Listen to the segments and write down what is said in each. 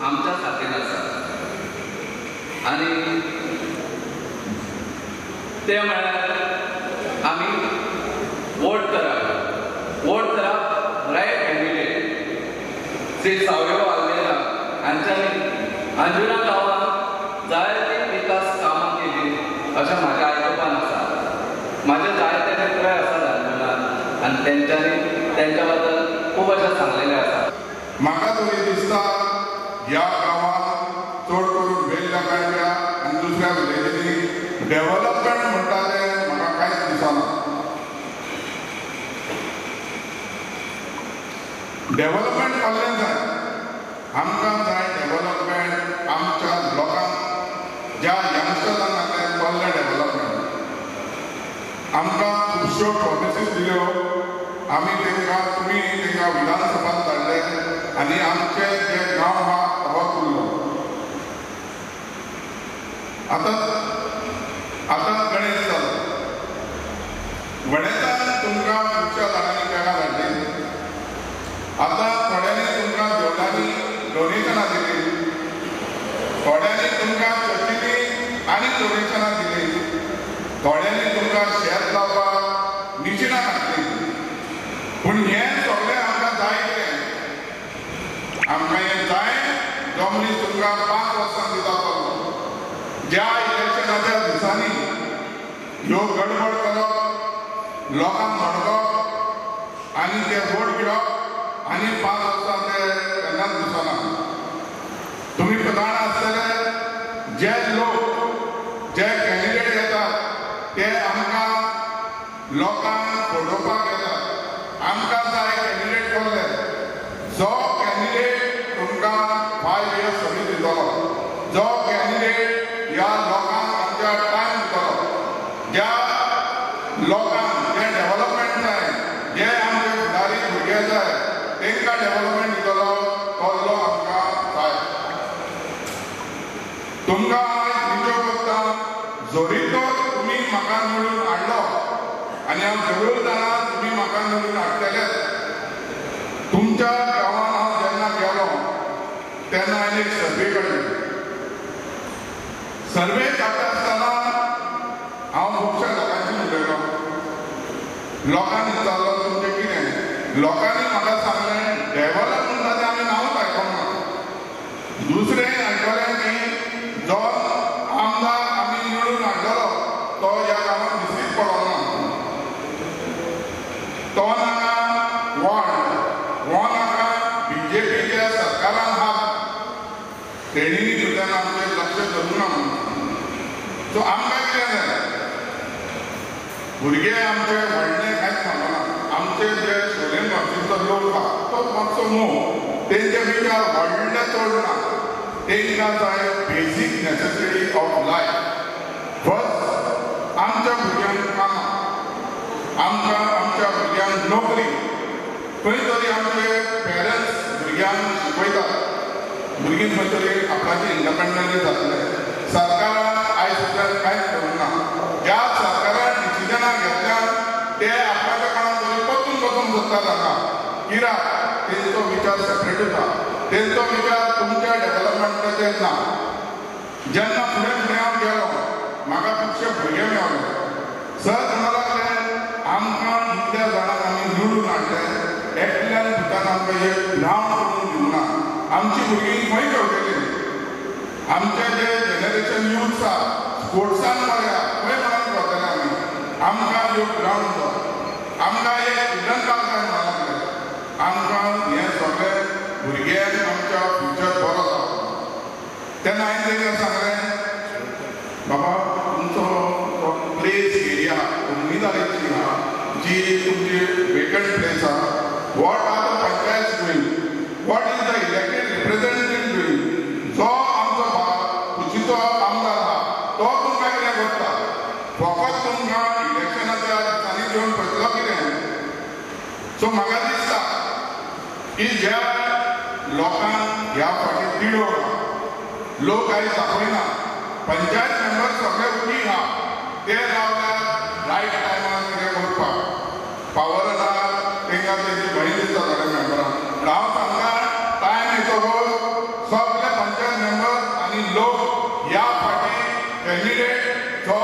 आमच्या साथीन आसा आनी ते म्हळ्यार आमी वोट करप, वोट करप रायट कॅन्डिडेट श्री सावयो आल्मेदा हांच्यांनी अंजुना गांवांत जायती विकास कामां केली अशें म्हाज्या आयकुपान आसा. म्हाजे जायते मित्रय आसात अंजुनात आनी तेंच्यांनी तेंच्या बद्दल खूब अशें सांगलेलें आसा. म्हाका तरी दिसता ह्या गांवांत चड करून वेल्ल्या काडल्या आनी दुसऱ्या विलेजींनी डेव्हलपमेंट म्हणटा तें म्हाका कांयच दिसना. डेव्हलपमेंट कसलें जाय? आमकां जाय डेव्हलपमेंट आमच्या लोकांक, ज्या यंगस्टर्सांक जाय कसलें डेव्हलपमेंट. आमकां खुबश्यो प्रोमिसीस दिल्यो, आमी तांकां तुमी तांकां विधानसभात धाडले आनी आमचे जे गांव आहा तहोच उरलो. आतां आतां गणेश जालो, गणेशान तुमकां खुबश्या जाणांनी पेगां धाडली, आतां थोड्यांनी तुमकां देवळांनी डोनेशनां दिली, थोड्यांनी तुमकां चर्चींनी आनी डोनेशनां दिली, थोड्यांनी तुमकां शेत लावपाक मिशिनां घातली. पूण हें सगळें आमकां जाय कितें? आमकां हें जाय जो मनीस तुमकां 5 वर्सां दिता तो ज्या इलेक्शनाच्या दिसांनी ह्यो गडबड करप, लोकांक मडगप आनी ते वोट घेवप आनी 5 वर्सां ते केन्नाच दिसना. तुमी जाणा आसतले जे लोक जे कॅन्डिडेट येतात ते आमकां लोकांक फटोवपाक येतात. आमकां जाय कॅन्डिडेट कसले? जो कॅन्डिडेट तुमकां 5 इयर्स सर्वीस दितलो, जो कॅन्डिडेट ह्या लोकांक आमच्या टायम दितलो, ज्या लोकांक जे डेव्हलपमेंट जाय, जे आमचे फुडारी भुरगे जाय तांकां डेव्हलपमेंट दितलो तसलो आमकां जाय. तुमकां आयज विचार करता, जरी तर तुमी म्हाका निवडून हाडलो आनी हांव जरूर जाणा तुमी म्हाका निवडून हाडटलेच. तुमच्या गांवांत हांव जेन्ना गेलो तेन्ना हांवें एक सर्वे काडली. सर्वे काडटा आसतना हांव खुबश्या लोकांशी उलयलो, लोकांनी विचारलो तुमचें कितें? लोकांनी म्हाका सांगलें डेव्हलप म्हणटा तें आमी नांवूच आयकूंक ना. दुसरें आयकलें की जो आमदार आमी निवडून हाडलेलो तो ह्या गांवांत दिसतीच पडना, तो नाका वॉर्ड, हो नाका बीजेपीच्या सरकारान हात, तेणीनी सुद्दां आमचें लक्ष धरूंक ना म्हणून. सो आमकां कितें जाय? भुरगे आमचे व्हडले कांयच सांगना. आमचे जे सोलेम भाशेचो लोक आहा तो मातसो मोव, तेंचे विचार व्हडले चड ना. तेंकां जाय basic necessity of life. First आमच्या भुरग्यांक कामां, आमकां आमच्या भुरग्यांक नोकरी. खंय तरी आमचे पेरंट्स भुरग्यांक शिकयतात, भुरगीं खंय तरी आपणाचे इंडिपेंडंटली जातले. सरकारान आयज सुद्दां कांयच करूंक ना. ज्या सरकारान डिसिजनां घेतल्यान ते आपणाच्या काळान तरी परतून बसूंक सोदतात हांगा. कित्याक तेंचो विचार सेपरेट उरता, तेंचो विचार तुमच्या डेव्हलपमेंटाचेर ना. जेन्ना फुडें फुडें हांव गेलो म्हाका खुबशे भुरगे मेळ्ळे. सर म्हणूंक लागले आमकां इतल्या जाणांक आमी निवडून हाडले, एकल्यान भुतान आमकां एक ग्रावंड करून दिवंक ना. आमची भुरगीं खंय खेळटलीं? आमचे जे जनरेशन यूथ आसा स्पोर्ट्सान पळया खंय म्हणून खेळटले आमी? आमकां एक ग्रावंड जाय, आमकां एक चिल्ड्रन पार्क जाय म्हणूंक लागले. आमकां हें सगळें भुरग्यांक आमच्या फ्युचर बरो जावं. तेन्ना हांवें तांकां सांगलें, बाबा तुमचो प्लेस एरिया उमेदवारीची आहा जी तुमची वेकंट प्लेस आहा, what are the panchayat doing, what is the elected representative doing? जो आमचो कुशीचो आमदार आहा तो तुमकां कितें करता? फकत तुमकां इलेक्शनाच्या दिसांनी घेवन पळयतलो कितें? सो म्हाका दिसता की ज्या लोकांक ह्या फावटी तिडो लोक आयज दाखयना, पंचायत मेंबर सगळे उगी आहा, ते रावल्यार रायट टायमार कितें करपाक पावर आसा तांकां तेजी भंय दिसता सगळ्या मेंबरांक. पूण हांव सांगता टायम येतकच सगळे ह्या फाटी कॅन्डिडेट जो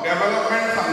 डेव्हलपमेंट सांगतलो.